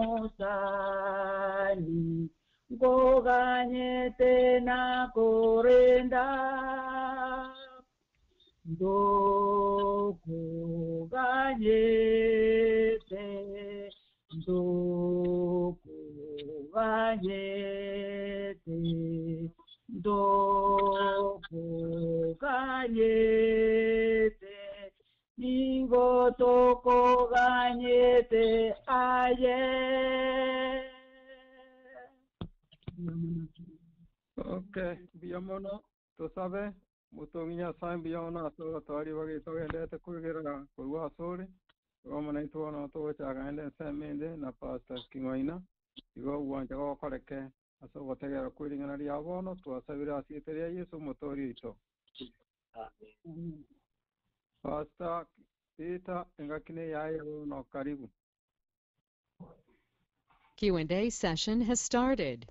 mosani, nkoganyete nakorenda. Ndokoganyete, ndokoganyete, ndokoganyete, nigo tokoganyete aye. Okay, mbuya mono tosabe Motongi Nyasae mbuya mono ase ogotoa ribaga eri togenderete koigerera korwa asore. Igo amo naintwe bono togochaka naende ensemo ende na Pastor King'oina, igo ogwancha gokoreke ase ogotegerera kwe ring'ana ria bono, twasabire ase erieta ria Yeso Omotoori oito. Amen. Pastor Peter, engaki neyaye bono, karibu. Q&A session has started.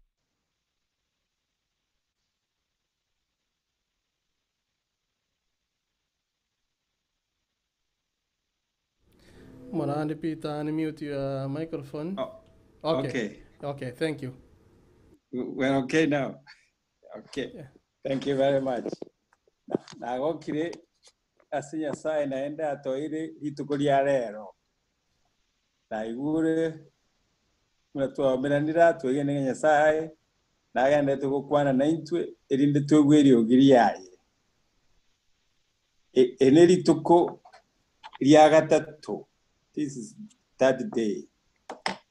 Morandi Peter, unmute your microphone. Oh, Okay. okay. Okay, thank you. We're okay now. Okay. Yeah. Thank you very much. Nagokire ase Nyasaye naende atoeire rituko ria rero. Naigure buna twaomeranire aa twegene ng'a Nyasaye nagenderete gokwana naintwe erinde toigwe eriogi riaye. Eri nerituko ria gatato, this is third day,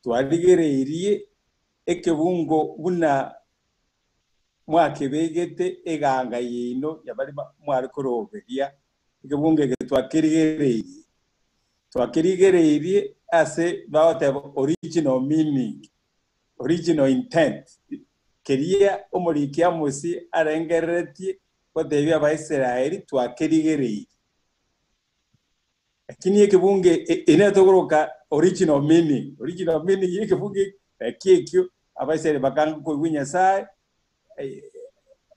twarigereirie ekebungo buna mwakebegete eganga yaino ya baria mware koroberia, ekebungo eke twakerigereirie. Twakerigereirie ase bagoteba original meaning, original intent, keria omoriki Amosi arengereretie gotebia Abaisraeli twakerigereirie. Lakini ekebungo ene tokoroka original meaning, original meaning y'ekebungo eki ekio Abaisraeli bakanga koigwa Nyasae,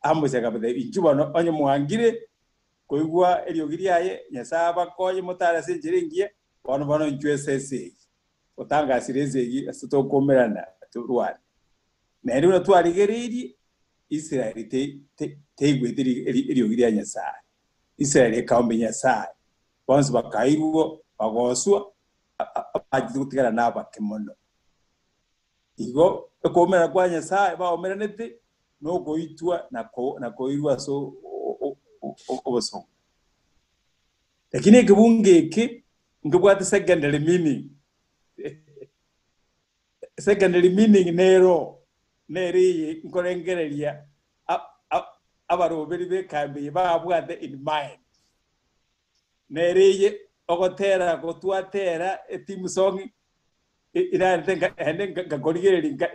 Amosi akabatebia, Inchuo bono onye mwangire koigwa eriogi riaye, Nyasae abakonye motare ase enchera engiya, bono bono inchuo ase esegi, otangasire esegi ase tokomerana torwane. Naende buna twarigereirie, Israeli teigwete eriogi ria Nyasae. Israeli ekaombia Nyasae, bonsi bakairwa bagoswa, abachete gotigara nabake mono. Igo okoumerana kwa Nyasae baomeranete nogoitwa na koirwa ase obosongo. Lakini ekebungo eke nkebwate secondary meaning. Secondary meaning nero nere eye nkorengereria abaroberi b'ekambi eye babwate in mind. Nere eye ogotera gotwatera etheme song irarete naende nkakorigereria nka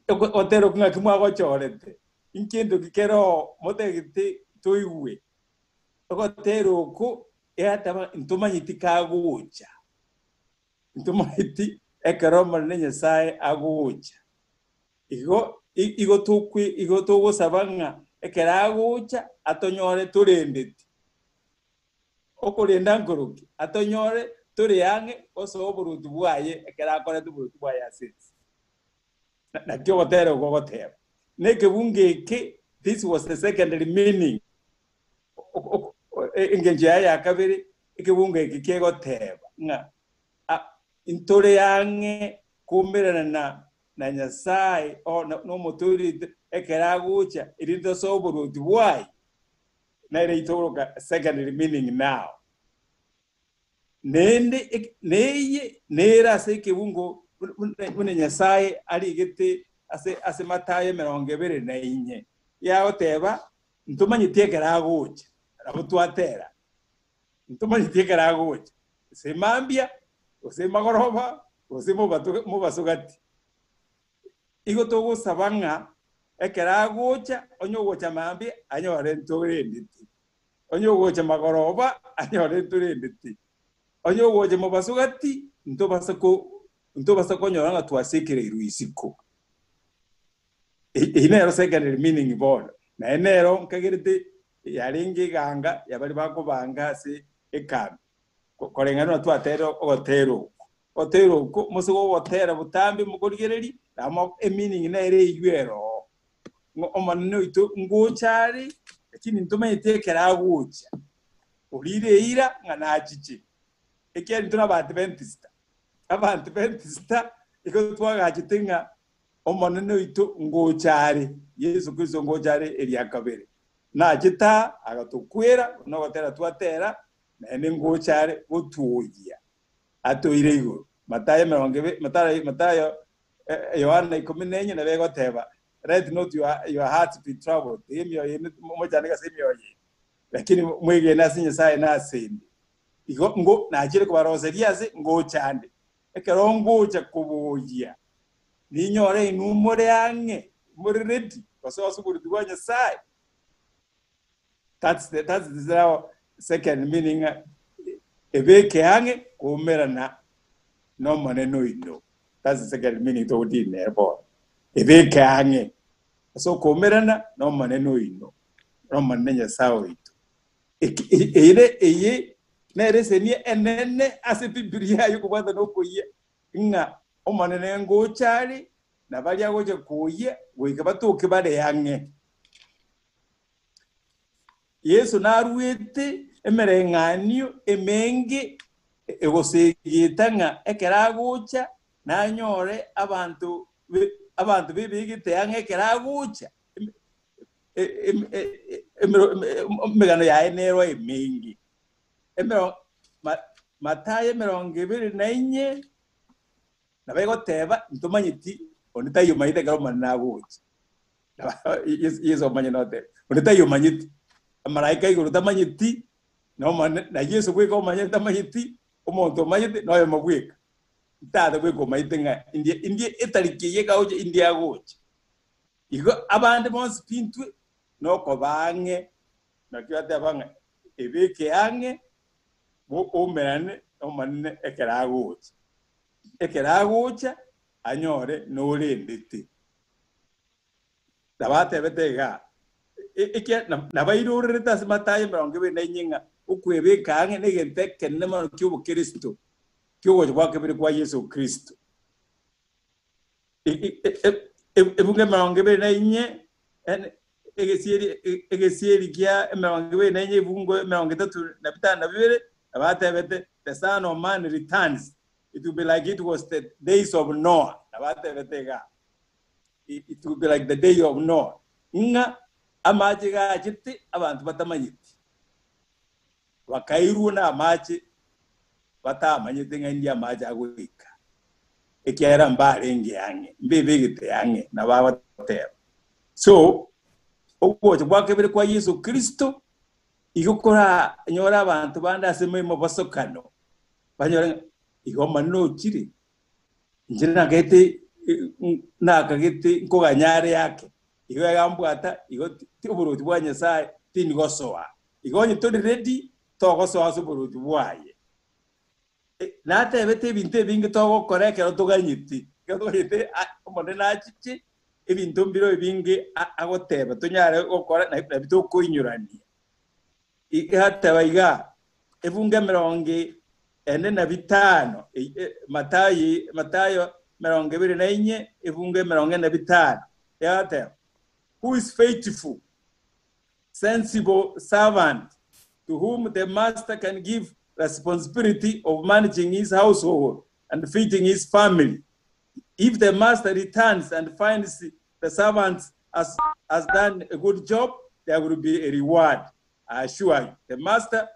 ogotera okwo ng'aki mwagochorete, nkento ki kere oo motagete toigwe. Ogotera oko eataba ntomanyeti kagocha, ntomanyeti ekero Omonene Nyasae agocha. Igo igo tokwe igo togosaba ng'a ekero agocha atonyore torendeti. Okorenda nkoroki? Atonyore tore ang'e gosoa oboruoti bwaye ekero akorete oboruoti bwaye ase ense. Naki ogotera oko gogoteba. Na ekebungo eke, this was the secondary meaning, engencho yaye ya kabere, ekebungo eke kegoteba ng'a ntore ang'e koumerana na na Nyasae nomotoorete ekero agocha, erinde tosoe oboruoti bwaye. Nere itogoroka secondary meaning now. Naende neye nere ase ekebungo buna Nyasae arigete ase ase Mathayo emerongo ebere na inye, yagoteba, Ntomanyeti ekero agocha, nabo twatera, ntomanyeti ekero agocha, gose mambia, gose magoroba, gose mobaso gati. Igo togosaba ng'a ekero agocha, onye ogocha mambia anyore ntorendeti, onye ogocha magoroba anyore ntorendeti, onye ogocha mobaso gati ntobasa ntobasa konyora ng'a twasekereirwe isiko. Eyio nero secondary meaning bono. Naye nero nkagerete yarenge eganga ya baria bakobanga ase ekambi, koreng'ana buna twatera ogotera oko. Gotera oko, mose gogotera botambe mokorigereria, namo emeaning nere eywo ero. Ng'a Omonene oito ngocha are, lakini ntomanyeti ekero agocha. Orire eira ng'a nachiche. Ekiagera intwe n'Abaadventista. Abaadventista igo twagachete ng'a Omonene oito ngocha are, Yeso Kristo ngocha are eria kabere. Nachete aa, agatokwera, buna ogotera twatera, naende ngocha are gotwoyia atoire igoro. Matayo emerongo ebe, Matayo, Matayo, Yohana ikomi na enye nabo egoteba, Let not your, your hearts be troubled, tiga emioyo yaino mochandeke ase emioyo yaino, lakini mwegene ase Nyasaye na ase inde. Igo ngo nachire kobaroseria ase ngocha ande. Ekero ngocha koboyia, ninyore inwe more ang'e, more ready, gose ase oboruoti bwa Nyasaye. That's the, that's the now second meaning ng'a ebeke ang'e koumerana n'Omonene oino. That's the second meaning togotiina nere bono. Ebeke ang'e ase okoumerana n'Omonene oino, n'Omonene Nyasae oito. Eki- e- ere eye nere esemi enene ase Bibilia y'okobwatana okoyia ng'a Omonene ngocha are na baria agocha koyia goika batoke bare ang'e. Yeso naruete emereng'anio emenge egosegeta ng'a ekero agocha nanyore abanto abanto bebegete ang'e ekero agocha, emegano yaye nero emenge. Matayo 24 nabo egoteba, Ntomanyeti onde taiyo omanyete ekero Omonene agocha. Yeso omonyene oteba, onde taiyo omanyeti, amalaika a igoro tamanyeti, na Omonene na Yeso bweka omonyene tamanyeti, omonto omanyete noyomo bweka. Tata bweka omanyete ng'a indie indie etariki eye ekagocha indie agocha. Igo abande bonsi pi intwe nokoba ang'e, naki bateba ng'a ebeke ang'e bo oumerane n'Omonene ekero agocha. Ekero agocha anyore norendete. Nabatebete iga, ekia nabairorerete ase Matayo 24 ng'a okwebeka ang'e negento ekenene mono ki'obokeresito, ki'ogocha gwa kabere kwa Yeso Kristo. Ebungo 24, egesieri egesieri kia 24 ebungo 35, nabatebete, The Son of Man returns, it will be like it was the days of Noah. Nabatebete iga. It will be like the day of Noah, ng'a amache gachete abanto batamanyeti, bakairwa namache batamanyete ng'a indi amache agoika, ekiagera mbarenge ang'e, mbebegete ang'e, nabo agoteba. So, ogocha gwa kabere kwa Yeso Kristo, igo koranyore abanto bande ase mobosokano, banyore ng'a igo Omonene ochire, Inche nakagete nakagete nkoganya are ake, igo egambwata, igo ti oboruoti bwa Nyasae tindi gosoa. Igo onye tori ready, togosoa ase oboruoti bwaye. Natebete ebinto ebinge togokora ekero toganyete, ekero toganyete Omonene achiche, ebinto mbire ebinge agoteba tonyare gokora nabi tokoinyorania. Igateba iga, Ebungo 45, Matayo, Matayo 24, ebungo 45, egateba, Who is faithful, sensible servant, to whom the master can give responsibility of managing his household and feeding his family? If the master returns and finds the servant has, has done a good job, there will be a reward. I assure you, the master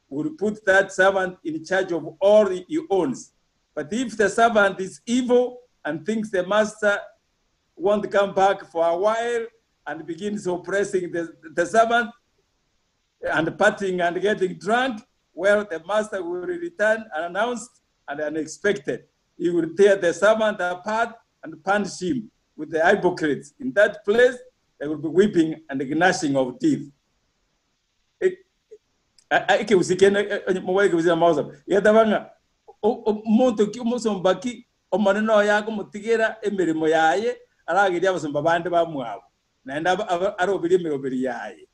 will put that servant in charge of all he owns. But if the servant is evil and thinks the master won't come back for a while and begins oppressing the servant and partying and getting drunk, well, the master will return unannounced and unexpected. He will tear the servant apart and punish him with the hypocrites. In that place, there will be weeping and gnashing of teeth. Ekegusii kende mobwate ekegusii na magoso getaba ng'a omonto ki omosomba ki Omonene oye akomotigera emeremo yaye aragerie abasomba bande bamwabo, naende aroberie emeroberi yaye.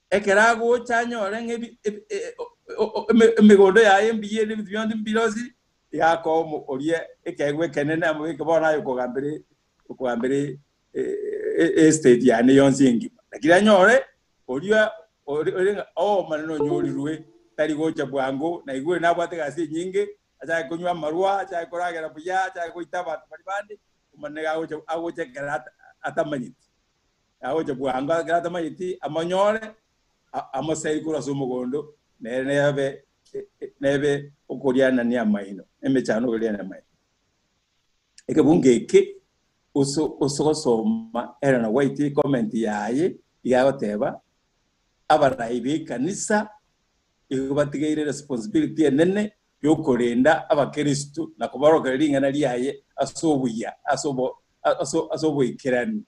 Ekero agocha anyore ng'a emegondo yaye mbuya ere, ebinto bionsi mbirosiri, Iga akoa oria ekeegwa ekenene amobeke bono aye okogambera okogambera estate yane yonsi engima. Lakini anyore oria ore omanene onyorirwe tari gocha bwango naigure nabwate egasi enyinge achake konywa amarwa achake koragera buya achake goita abanto bari bande omanene agocha agocha ekero atamanyeti agocha bwango ekero atamanyeti amonyore amoseri korwa ase omogondo nere nebe nebe okorianania amaino emechano okorianania amaino ekebungo eke osogosoma Ellen White comment yaye iga agoteba abarai ba ekanisa igo batigeire responsibility enene yokorenda abakristo na kobarokera ring'ana riaye ase obuya ase ase oboikeranu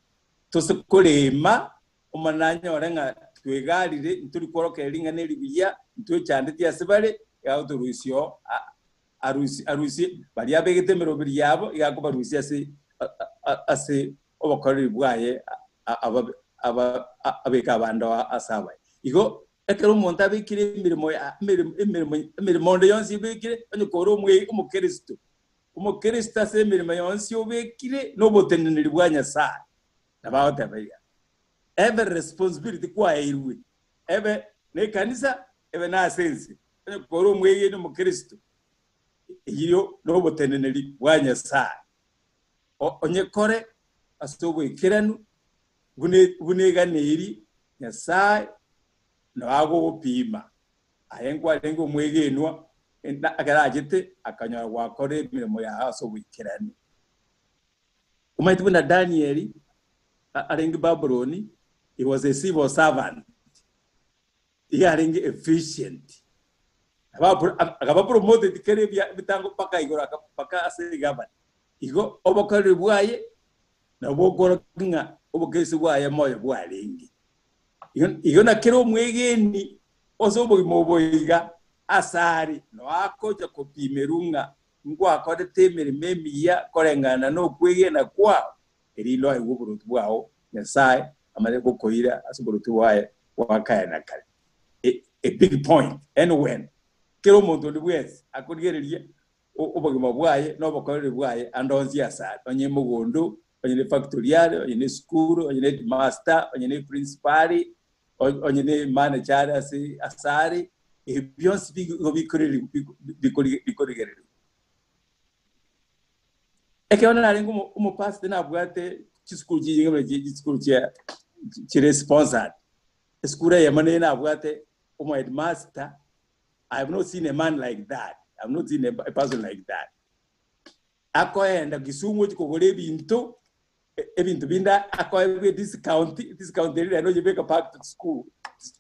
tose korema omananyore ng'a twegarire nturi kworokera ring'ana eri buya ntwechandeti ase bare igagotorusio arusie baria abegete emeroberi yabo igakobarusia ase ase obokoreri bwaye abeka abande ase abaye igo ekero omonto abekire emirimo emirimo emirimo onde yonsi ebekire onye kore omokristo omokristo ase emirimo yonsi obekire na oboteneneri bwa Nyasaye nabagoteba iga every responsibility kwaeirwe ebe na ekanisa ebe na ase ense onye kore omwegeni omokristo eyio na oboteneneri bwa Nyasaye onye kore ase oboikeranu buneganeri Nyasaye nagogopima aye nkwarenge omwegenwa ekero achete akanyora gwakora emirimo yago ase oboikeranu omanyete buna Danieli arenge Babuloni he was a civil servant iga arenge efficient akaba promoted kere ebitango mpaka igoro mpaka ase gavana igo obokoreri bwaye nabwo okorokia ng'a obokristo bwaye moyo bwarenge igo nakere omwegeni ase obogima oboiga ase noakocha kopimerwa ng'a ngwakorete emirimo emiya koreng'ana na okwegena kwao erinde oaigwe oboroti bwao Nyasaye amanye gokoira ase oboroti bwaye bwa kare na kare. A big point and when kera omonto onde bwensi akorigereria obogima bwaye na obokoreri bwaye ande onsi ase are onye mogondo onye ne factory are onye ne esukuru onye ne headmaster onye ne principal onye ne manager are ase ase are ebi bionsi igo bikorigereriwa. Ekero narenge omopastor nabwate chisukuru chinyinge buna chisukuru chire sponsored esukuru eyemo nere nabwate omo headmaster. I have not seen a man like that. I have not seen a person like that. Akoenda Kisumu kogora ebinto ebinto binde akoebwa discount discount eri rero oyebeka back to school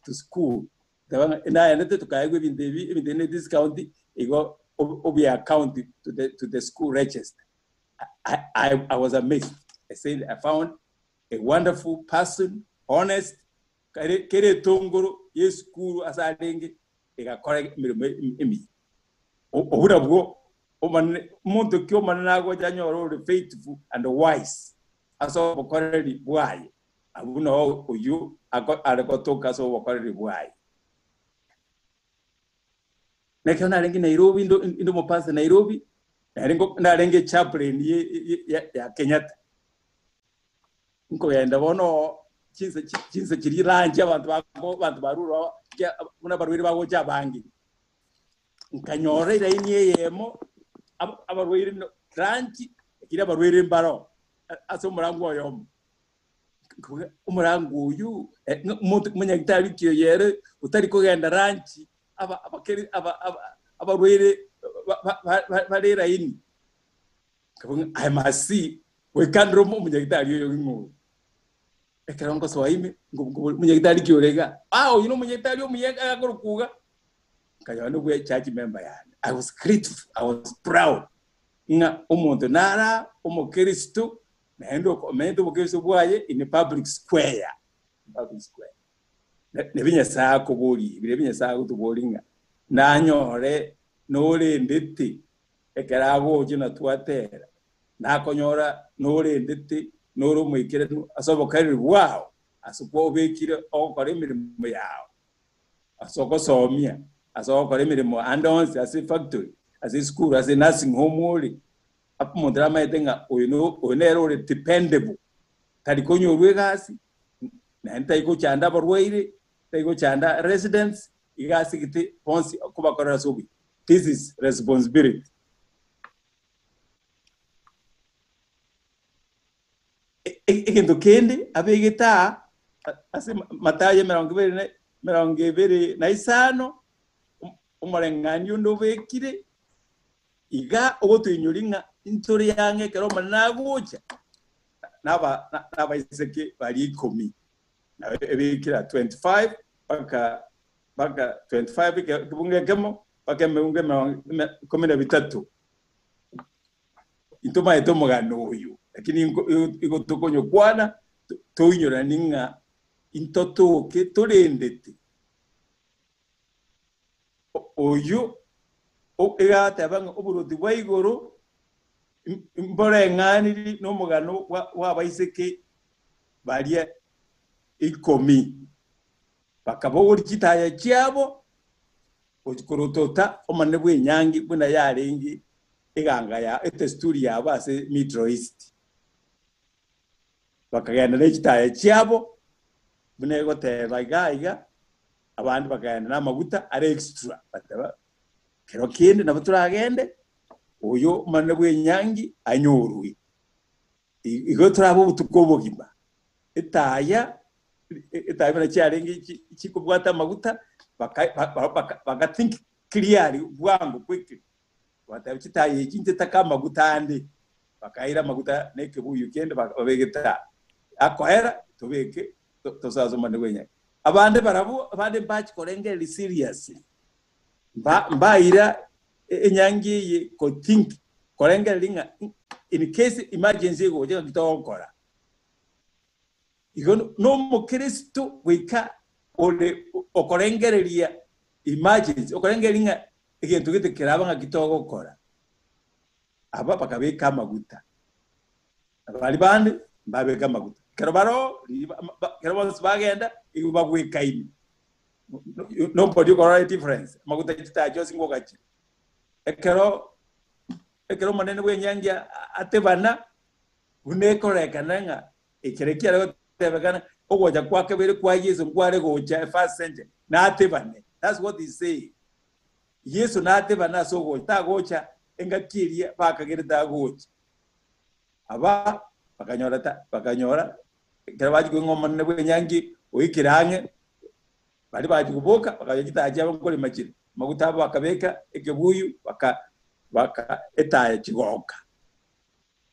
to school. Naendete tukaegwa ebinto ebi ebinto ne discount igo obi account to the school register. I was amazed. I said I found a wonderful person, honest, kere tongoro yesukuru ase arenge egakora emirimo emiya. Obura bwo omonto ki omanene agocha anyore ore faithful and wise ase obokoreri bwaye abwo noo oyo are gotoka ase obokoreri bwaye. Nekero narenge Nairobi ndo omopastor Nairobi narenge chaplain ya Kenyatta. Nkogenda bono chinse chiri lunch abantu abantu baruro buna barwaire bagocha abange nkanyora iraini eyemo abarwaire lunch ekiri abarwaire mbaro ase omorango oyomo omorango oyu omunyagitari kiyoyere utari kogenda lunch abarwaire bare eraini I must see wekandira omunyagitari oyo ng'o ekero nkosoa ime omunyagitari kiorega oyu no omunyagitari omuya agorokuga nkanyora nobwe church member yane. I was grateful, I was proud ng'a omonto nara omokristo naende omenyete obokristo bwaye in a public square. Public square. Nebi Nyasaye akobori bire Nyasaye agotobori ng'a nanyore norendete ekero agocha na twatera nakonyora norendete nore omoikeranu ase obokoreri bwao ase kwobekire ogokora emirimo yao ase ogosomia ase ogokora emirimo ande onsi ase factory Ase esukuru, ase enursing home ore, omonto namaete ng'a oyo no oyo nere ore dependable, tari konyorwa egasi, naende tari gochanda abarwaire, tari gochanda residents, iga asigete bonsi okobakorera ase obuya. This is responsibility. Egento kende abegete aa ase Mathayo emerongo ebere na emerongo ebere na isano, omoreng'anio onde obekire, iga ogotoinyoria ng'a intore ang'e ekero Omonene agocha, naba nabaiseke baria ikomi, nabo ebekire aa 25 mpaka mpaka 25 ekebungo ekemo mpaka emebungo emerongo ikomi na bitato. Intomaete omogano oyo, lakini igo tokonyokwana toinyorani ng'a intotoke torendete oyio egateba ng'a oboruoti bwa igoro mboreng'aniri nomogano bw'abaiseke baria ikomi, bakabogoria chitaya chiabo Gochia korotota omonene bw'enyangi buna yarenge eganga ya etesturi yabo ase Middle East. Bakagenda ne chitaya chiabo buna egoteba iga iga, abande bakagenda namaguta are extra, bateba kero kende nabo toragende oyo omonene bw'enyangi anyorwe. Igo torabe obotuko obogima. Etaya etaya buna chiarenge chikobwata amaguta, baka think clearly bwango quickly, bagateba chitaya echi nchitake amaguta ande, bakaira amaguta na ekebuyu kende babeke taa, akoera tobeke tosoe ase omonene bw'enyanga. Abande barabwo abande mbachi korengereria seriously, mbaira enyangi eye ko think korengereria ng'a in case emergency egocha ng'aki togokora. Igo nomokristo goika ore okorengereria emergency, okorengereria ng'a egento gete keraba ng'aki togokora. Aba bakabeka amaguta, na baria bande mbabeke amaguta. Ekero baroo, ekero bonsi bagenda, igo bagwekaine. Nobody okorora edifference, amaguta chitaya chionsi ngogachire. Ekero ekero omonene bw'enyangi atebana, buna ekorekana ng'a ekero ekiare gotebekana, ogocha kwa kabere kwa Yeso nkware gocha first century, natebane. That's what he's saying. Yeso natebane ase ogocha, tagocha engaki eria bakagerete agocha. Aba bakanyora ta bakanyora ekero bachia koing'a omonene bw'enyangi oikire ang'e, baria bachia koboka bakanyora chitaya chiabo nkorema chire, amaguta abo bakabeka ekebuyu baka baka etaya chigoka.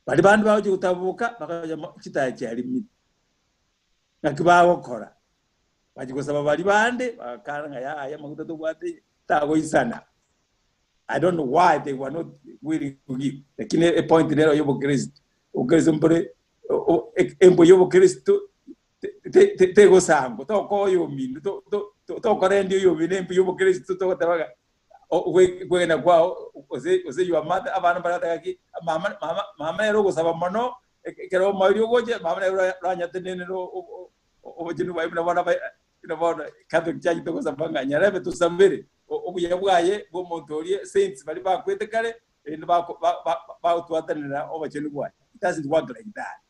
Baria bande bagochia gotaboka bakanyora chitaya chiarimire. Naki bagokora? Bachia gosaba baria bande bagakana ng'a yaya amaguta tobwate tagoisana. I don't know why they were not willing to give. Lakini epoint nero ya obokristo. Obokristo mbore embo ya obokristo tegosangwa tokoa oyomino tokora endi oyomino embo ya obokristo togoteba ng'a kwegena kwao gose gose your mother abana mbare bateba ng'aki mama mama mama nere ogosaba mono ekero omoerio ogocha mama nere oranyatenenere obochenu bwaye buna bono buna bono Catholic Church togosaba ng'a Nyarebe tosabere obuya bwaye bwa omonto oria saints baria bakwete kare erinde bagotwatanera obochenu bwaye. It doesn't work like that.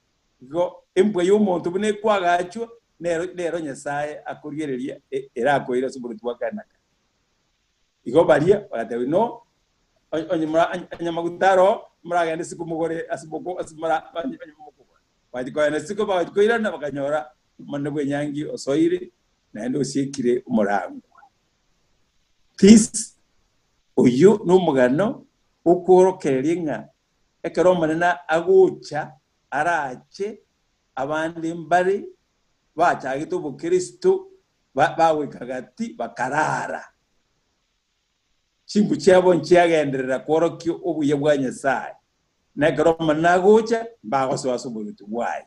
Igo embwa ya omonto buna ekwagachwa nero nero Nyasaye akorigereria erakoire ase oboruoti bwa kare na kare. Igo baria bagateba no onye onye amaguta aro moragende isiko mogore ase moko ase mora onye mokogora. Bagachia kogenda isiko bagachia koirana bakanyora omonene bw'enyangi osoire naende osiekire omorango. This oyio nomogano okworokereria ng'a ekero Omonene agocha arache abande mbare bachagete obokristo bagoika gati bakarara. Chimbu chiabo nchiagenderera kworokia obuya bwa Nyasae, na ekero Omonene agocha mbagosoa ase oboruoti bwaye.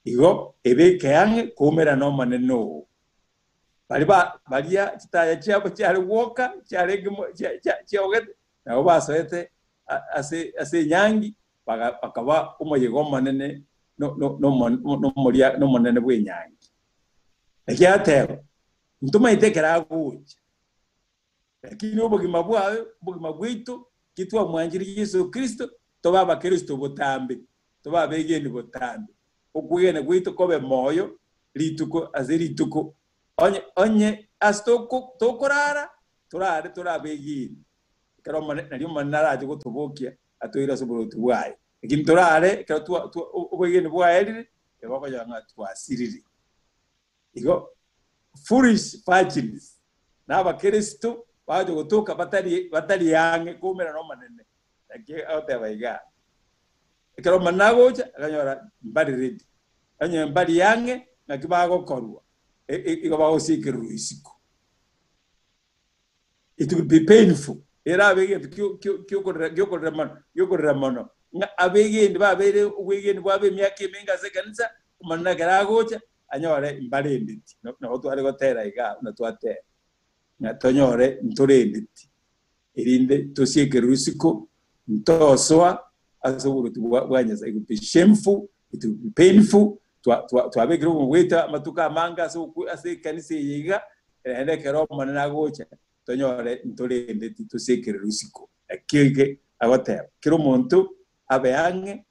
Igo ebeke ang'e koumerana Omonene oo. Baria ba baria chitaya chiabo chiare gwoka chiarenge chiaogete, nabo basoete ase ase enyangi, bakaba omoyega omonene nomoria nomonene bw'enyangi. Naki ateba, Ntomaete ekero agocha. Lakini obogima bwaye, obogima bwaito, ki twamwanchire Yeso Kristo, tobe abakristo botambe, tobe abegeni botambe. Okwegena gwaito kobe moyo rituko ase rituko. Onye onye ase toko tokorara, torare tore abegeni. Ekero Omonene nario Omonene arache gotobokia atoire ase oboroti bwaye. Lakini torare ekero twa twa obwegeni bwaerire, eba okonyora ng'a twasirire. Igo foolish virgins na abakristo bagocha gotoka batari batari ang'e koumerana Omonene. Naki agoteba igaa, ekero Omonene agocha akanyora mbari ready, onye mbari ang'e naki bagokorwa, igo bagosiekererwa isiko. It will be painful, erabe egento kio kio kiokorera giokorera mono giokorera mono, ng'a abegeni babeire obwegeni bwabo emiaka emenge ase ekanisa, Omonene ekero agocha, anyore mbarendeti. Nabo tware gotera igaa buna twatera, ng'a tonyore ntorendeti, erinde tosiekerwe isiko, ntosoa ase oboruoti bwa bwa Nyasaye. It will be shameful, it will be painful, twa twa twabekire obogima bwaito amatuko amange ase okwe ase ekanisa eye iga, naende ekero Omonene agocha, tonyore ntorendeti tosiekererwe isiko. Nakio eke agoteba, kera omonto abe ang'e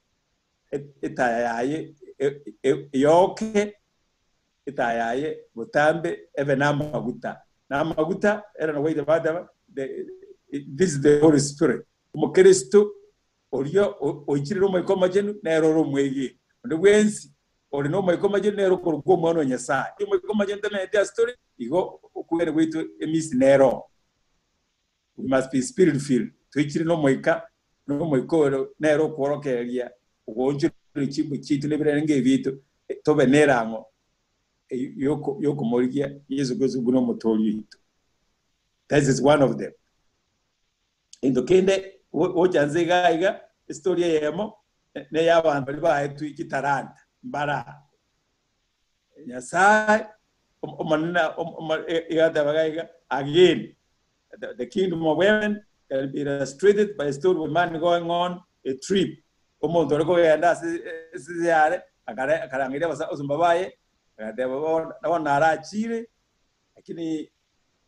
etaya yaye yoke, etaya yaye botambe ebe namaguta. Namaguta, ere nabo bateba, this is the Holy Spirit. Omokristo oria oichirire Omoika Omochenu nere ore omwegeni. Onde bwensi ore n'Omoika Omochenu nere okorokwa Omwana o Nyasae. Omoika Omochenu tamenyeti ase tore, igo okwegena gwaito emisi nere oo. We must be spirit filled. Toichire n'Omoika, na Omoika oyo nere okworokereria ogoonchoreria chimbu chiaito na ebirenge ebiaito, tobe nerang'o yokomorigia Yeso Kristo buna Omotoori oito. That is one of them. Egento kende gocha nse iga iga, estory eyemo neya abanto baria baetwe chitalanta mbara. Nyasae Omonene iga ateba iga iga, again, the kingdom of heaven can be illustrated by a story of a man going on a trip. Omonto ore kogenda ase ase yare, akarangeria abasomba baye, agateba bono narachire, lakini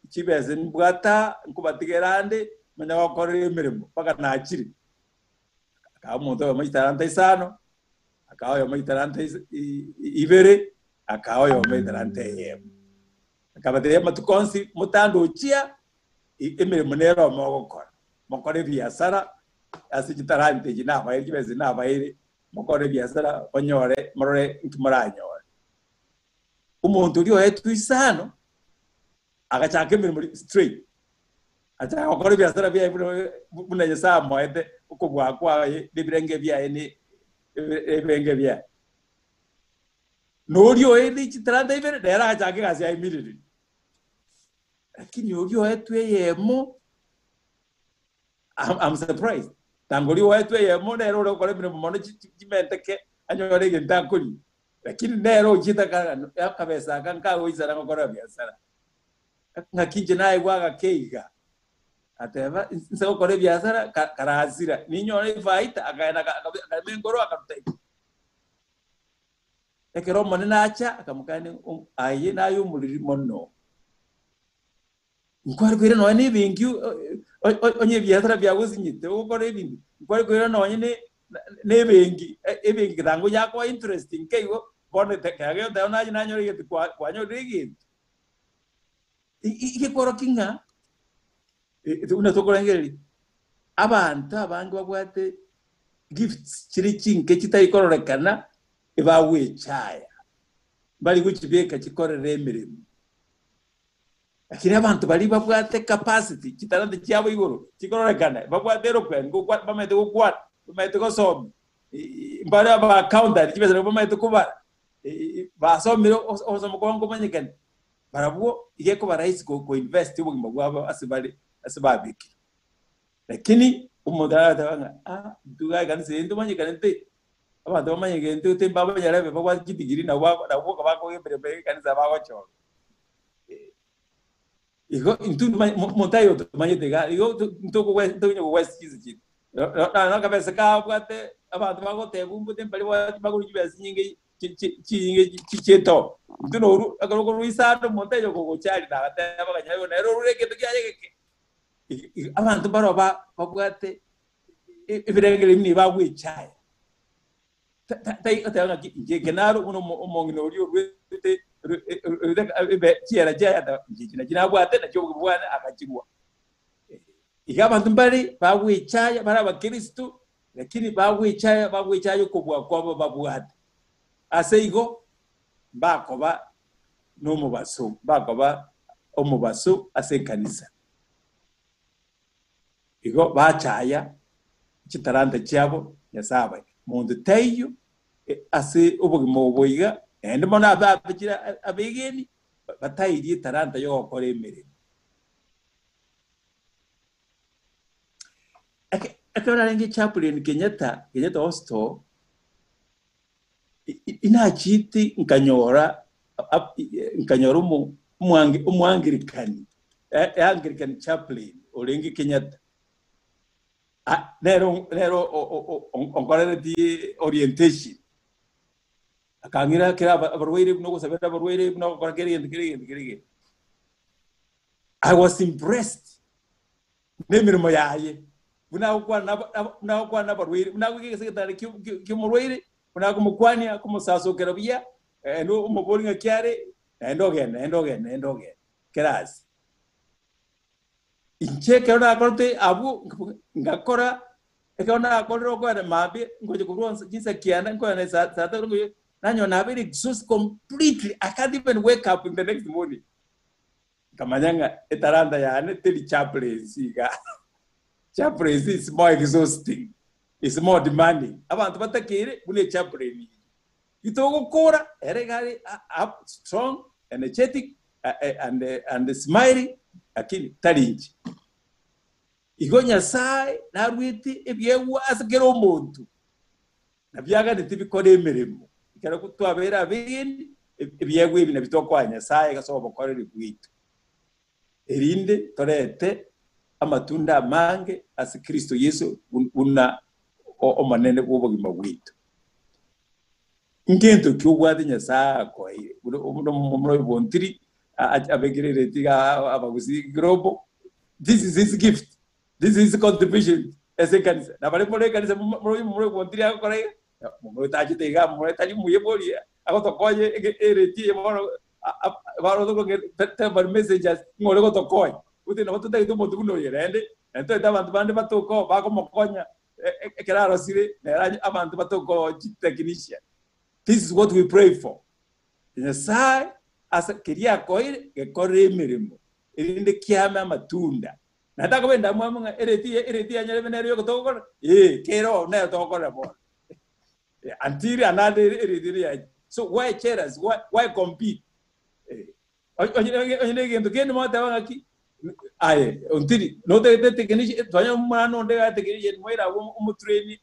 chibesa nimbwata, nkobatigera ande, manye gokorera emeremo mpaka nachire. Akaha omonto oyomo chitalanta isano, akaha oyomo chitalanta ibere, akaha oyomo etalanta eyemo. Akabatebia amatuko onsi motandochia emeremo nere omogokora, mokore ebiasara ase chitalanta echi nabaeire, chibesa echi nabaeire, mokore ebiasara monyore morore nki moranyore. Omonto oria oetwe isano, agachaka emeremo straight, Achaka gokora ebiasara biaye buna buna Nyasae amoete okobua kwaye na ebirenge biaye ne ebirenge biaye. Na oria oeire chitalanta ibere nere agachaka egasi yaye immediately. Lakini oria oetwe eyemo, I'm, I'm surprised. Tanga oria oetwe eyemo nere ore gokora emeremo mono chimenteke anyore egento akoria. Lakini nere ochiete akabesa aka nkagoisana gokora biasara. Ng'aki inche naegwa agake iga? Ateba, Inse gokora ebiasara karasira, ninyore efaita. Akagenda akarema engoro akaruta ime. Ekero Omonene acha, akamokania, Aye naye omoriri mono. Nkware koira nonya na ebenki onye ebiasara biagosinyete ogokora ebinto, nkware koira nonya na ebenki, ebenki getango yakoa interest nke igo, bono ekero oteba naye nanyore egento kwanyorire egento. Igekworokia ng'a buna tokorengereria, abanto abange babwate gifts chire chinke chitari kororekana ebagwechaya, mbari gochibeka chikorere emeremo. Lakini abanto baria babwate capacity, chitalanta chiabo igoro chikororekana, babwate eloquence, bamaete gokwana, bamaete gosomia, mbare aba accountant, chibesa nabo bamaete kobara, basomire ogosoma kwabo nkomanyekane, barabwo iga ekoba rahisi ko invest obogima bwabo ase bare ase babekire. Lakini omonto arateba ng'a ah, intwe iga ekanisa eye ntomanyekanete, abanto bamanyegente gose mbabanyarebe babwate chidigiri nabo nabo boka bakoa emeremo eye ekanisa bagochorwa. Igo intwe omonto aye otomanyete iga, igo ntokonya kogwesa chinse chiaito. Nonya akabesa kabwate abanto bagoteba ombote mbari bagore chibesa chinyinge chinyinge chi'etoro. Intwe noru ekero okorwa isano omonto aye okogocharia nagateba ng'a nyaye nere orure egento kiaye geke. Abanto mbaro babwate ebirengererio buna bagwechaya. Oteba ng'aki inche eke naro buna omong'ina oria oruete chiera chiaye ateba inche echi nachi nabwate nachi obogima bwane agachirwa. Iga abanto mbare bagwechaya bare abakristo lakini bagwechaya bagwechaya okobua kwabo babwate. Ase igo mbakoba nomobaso mbakoba omobaso ase ekanisa. Igo bachaya chitalanta chiabo Nyasae abae. Monto taiyo ase obogima obo iga, naende mono abachire abegeni batairie etalanta y'ogokora emeremo. Ekero narenge chaplain Kenyatta, Kenyatta Hospital, inachiete nkanyora nkanyora omoangirikani, Anglican chaplain orenge Kenyatta. Nere nere onkoreretie orientation. Akang'ira kera abarwaire buna ogosabera abarwaire buna ogokora kera egento kera egento kera egento. I was impressed nemeremo yaye, buna agokwana buna agokwana nabarwaire, buna agoika ase egetanda ki'omorwaire, buna akomokwania, akomosasokera buya, naende omoboria ng'aki are, naende ogenda, naende ogenda, naende ogenda, kera ase. Inche ekero nakorete abwo, ngakora, ekero nakorire okoenda mambia, ngocha korwa onsi chinsa kianda, nkoenda saa saa tatu ngocha, nanyora nabeire exhausted completely, I can't even wake up in the next morning. Nkamanya ng'a etalanta yane teri chaplaincy iga. Chaplaincy is more exhausting, is more demanding. Abanto batakeire buna echaplain eye. Gitogokora ere iga are up, strong, energetic and smiling, lakini tari inche. Igo Nyasae naruete ebiegwa ase kera omonto, na biaganete bikore emeremo. Ekero twabeire abegeni, ebiegwa ebi nabio tokoa Nyasae ase obokoreri bwaito, erinde torete amatunda amange ase Kristo Yeso buna Omonene bw'obogima bwaito. Ngento ki obwate Nyasae akoeire? Buna omomura oyo Bontiri abekire ereti iga abagusii global, this is his gift, this is his contribution ase ekanisa. Na baria more ekanisa more omomura oyo Bontiri agokora iga, omomura oyo tachete iga, omomura oyo tari muya bori agotokonya ereti eye bono temporary messengers ng'a ore gotokonya. Gose nabo totagete omonto buna oyo naende, naende toete abanto bande batoke oo bakomokonya ekero arosire nere abanto batoke oo chitechnician. This is what we pray for. Nyasae ase keria akoeire gekorere emeremo erinde kiame amatunda. Naende takoba endamwamu ng'a ereti ereti ya nyarebe nere yoka togokora, ee kere oo nero togokorera bono. Until another ereti ere yacha. So why jealous? Why compete? Onye na egento kende mwateba ng'aki, aye ontiri notagete technician, twanya omwana onde iga technician moire abwo omotrain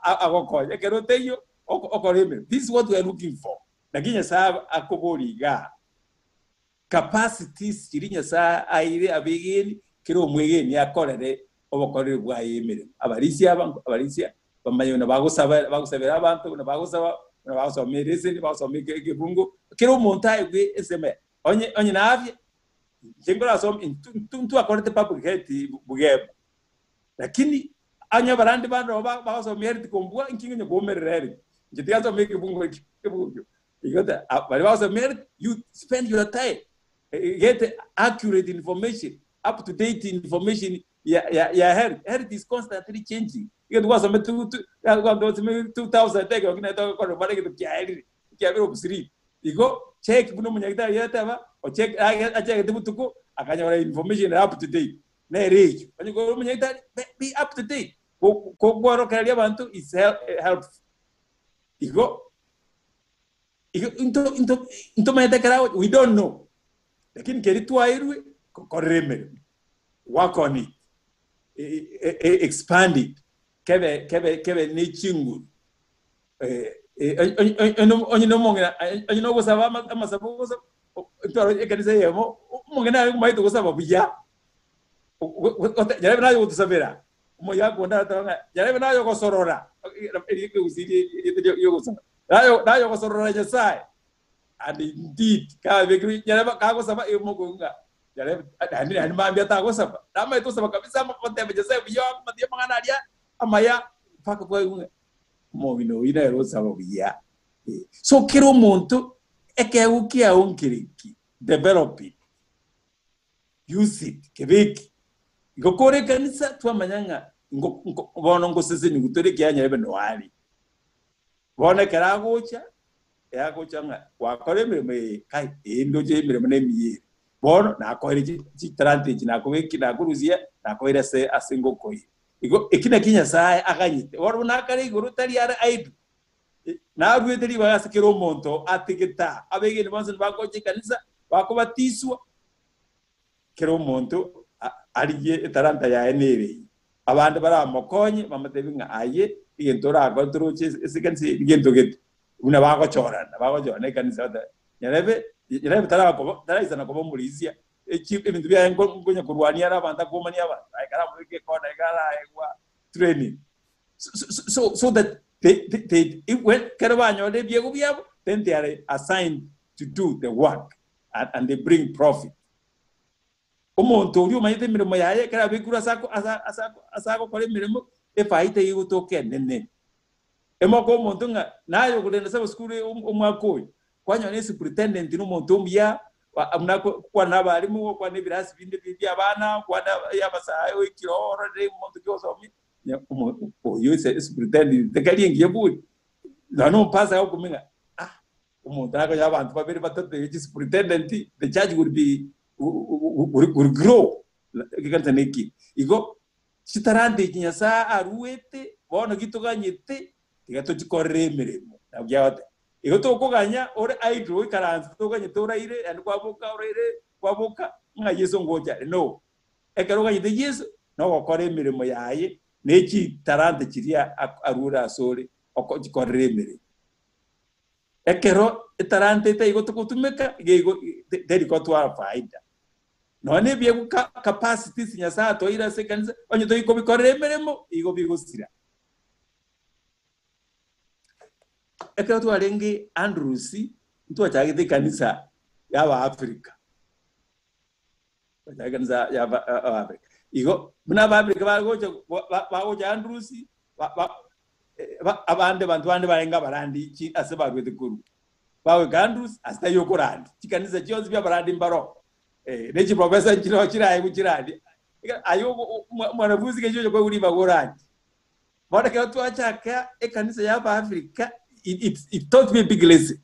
agokonye. Ekero otaiyo okore emeremo. This is what we are looking for. Naki Nyasaye akoboria igaa, capacities chiria Nyasaye aire abegeni, kera omwegeni akorere obokoreri bwaye emeremo. Abarisia aba, abarisia bamanye buna bagosaba bagosabera abanto, buna bagosaba, buna bagosoma ereseni, bagosoma ekefungo, kera omonto aegwe ensemo yaye. Onye onye na afya, inche nkorasome intwe ntwakorete public health bugembo, lakini onye abarandi bande nabo bagosoma health kombua, inki nkonya koumerera health? Inche tiga nsome ekebungo ekio ekebugu ekio. Igo baria bagosoma health, you spend your time, get accurate information, up to date information ya ya ya health. Health is constantly changing. Egento gwasomete 2000 ekero ki netoka bare egento kiaerire, kiabire obsolete. Igo check buna omonyagitari yateba, ocheck achegete botuko akanyora information ere up to date. Nere eyio. Onye kore omonyagitari be up to date. Kokworokereria abanto is helpful. Igo igo into into ntomanyete ekero agocha we don't know. Lakini keria twairwe korera emeremo. Work on it. Expand it. Kebe kebe kebe ne chinguru. Onye nomong'ina onye nogosaba amasabo ogosaba ntware ekanisa eyemo omong'ina are omaete gosaba buya nyarebe naye ogotusabera omoyaka onde arateba ng'a nyarebe naye ogosorora erieta riogosaba naye ogosorora Nyasaye and indeed kabekirwe nyarebe kagosaba emokongu ng'a. Nyarebe naende naende mambia tagosaba. Namaete osaba kabisa goteba Nyasaye buya akomatia amang'ana aria amaya mpaka kwaigwa ng'a omong'ina oyio nere osaba buya. So kera omonto ekeegwa kiago nkere ki, develop it, use it, kebeke. Igo kore ekanisa twamanya ng'a ngo nko bono ngosesenigwa tore ekiagera nyarebe noare. Bono ekero agocha, eagocha ng'a gwakora emeremo eye, kai eye ndoche emeremo nemiya ere. Bono nakoeire chi chitalanta echi nakobekia nakorusia nakoeire ase ase engokoire. Igo eki nakio Nyasaye aganyete. Bono buna akare igoro tari are idle, naruete ribaga ase kera omonto atigete aa. Abegeni bonsi nibagocha ekanisa, bakobatiswa, kera omonto arigie etalanta yaye nere eyio. Abande baramokonye, bamotebie ng'a aye egento orakore toroche ase ekanisa eye negento gete. Buna bagochorana, bagochorana ekanisa bateba nyarebe, nyarebe tarakoba taraisana koba omorisia, echi ebinto biaye nko nkonya korwania are abanto akomania abanto, aye karamobeke ekona iga araegwa training. So so so so that they they they when ekero banyorire ebiegwa biabo, then they are assigned to do the work and and they bring profit. Omonto oria omanyete emeremo yaye ekero abekirwe ase ako ase ase ase agokora emeremo, efaida eye egotoka enene. Emoka omonto ng'a naye okorenda ase abasukuru omwaka oyo, kwanyora ne superintendent na omonto omuya, buna agokwana na abalimu, gokwana ebirasi binde bia abana, gokwana abasae oikire oo ororere omonto ki osomia, oyo ase superintendent tekari engiya bori. Nonya na omopastor agokumia ng'a ah, omonto nakonye abanto babere batato iga chisuperintendent, the church will be will grow ekanisa neki. Igo chitalanta echi Nyasaye aruete bono gitoganyete tiga tochikorere emeremo. Nabo kiagoteba. Igo tokoganya ore idle oikaranse toganyete oraire naende kwaboka oraire kwaboka ng'a Yeso ngocha are no. Ekero oganyete Yeso nogokora emeremo yaye ne chitalanta chiria arure asore okochikorera emeremo. Ekero etalanta etaigote gotumeka, iga teri gotwara faida. Nonya nebiegwa capacities Nyasae atoeire ase ekanisa, onye toikobikorera emeremo, igo bigosira. Ekero twarenge Andrews, ntwachagete ekanisa y'Abaafrika. Twachagete ekanisa y'Abaafrika. Igo, buna Abaafrika bagocha bagocha Andrews, abande abanto bande barenge abarandi chi ase barwete korwa. Bagoika Andrews ase taiyo okorandi. Chikanisa chionsi bia abarandi mbaro. Ne chiprofesa nchiroo chiraegwe chirandi. Aye omwanafunzi kechi oche koigwa ribaga orandi. Bono ekero twachaka ekanisa ya Abaafrika, it, it taught me a big lesson.